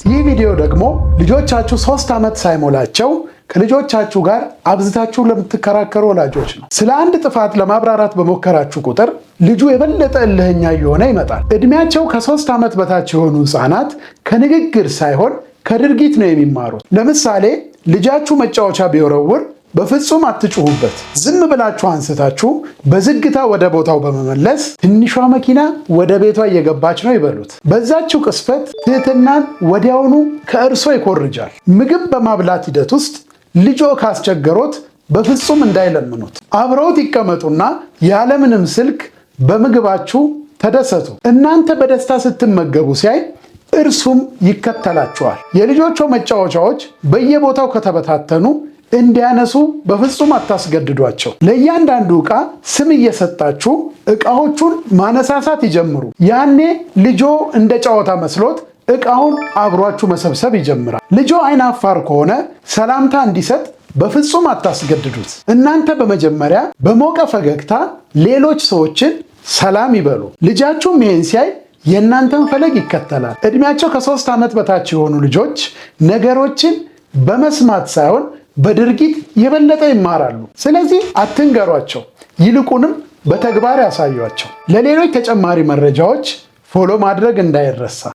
ይህ ቪዲዮ ደግሞ ልጆቻችሁ 3 ዓመት ሳይሞላቸው ከልጆቻችሁ ጋር አብዝታችሁ ለምትከራከሩ ወላጆች ነው። ስለ አንድ ጥፋት ለማብራራት በሞከራችሁ ቁጥር ልጁ የበለጠ እልህኛ እየሆነ ይመጣል። ዕድሜያቸው ከ3 ዓመት በታች የሆኑ ሕፃናት ከንግግር ሳይሆን ከድርጊት ነው የሚማሩት። ለምሳሌ ልጃችሁ መጫወቻ ቢወረውር በፍጹም አትጩሁበት። ዝም ብላችሁ አንስታችሁ በዝግታ ወደ ቦታው በመመለስ "ትንሿ መኪና ወደ ቤቷ እየገባች ነው" ይበሉት። በዛችው ቅጽበት ትህትናን ወዲያውኑ ከእርሶ ይኮርጃል። ምግብ በማብላት ሂደት ውስጥ ልጆ ካስቸገሮት በፍጹም እንዳይለምኑት። አብረውት ይቀመጡና ያለምንም ስልክ በምግባችሁ ተደሰቱ። እናንተ በደስታ ስትመገቡ ሲያይ እርሱም ይከተላችኋል። የልጆቹ መጫወቻዎች በየቦታው ከተበታተኑ እንዲያነሱ በፍጹም አታስገድዷቸው። ለእያንዳንዱ ዕቃ ስም እየሰጣችሁ ዕቃዎቹን ማነሳሳት ይጀምሩ። ያኔ ልጆ እንደ ጨዋታ መስሎት ዕቃውን አብሯችሁ መሰብሰብ ይጀምራል። ልጆ አይናፋር ከሆነ ሰላምታ እንዲሰጥ በፍጹም አታስገድዱት። እናንተ በመጀመሪያ በሞቀ ፈገግታ ሌሎች ሰዎችን ሰላም ይበሉ። ልጃችሁም ይሄን ሲያይ የእናንተን ፈለግ ይከተላል። ዕድሜያቸው ከ3 ዓመት በታች የሆኑ ልጆች ነገሮችን በመስማት ሳይሆን በድርጊት የበለጠ ይማራሉ። ስለዚህ አትንገሯቸው፣ ይልቁንም በተግባር ያሳዩአቸው። ለሌሎች ተጨማሪ መረጃዎች follow ማድረግ እንዳይረሳ።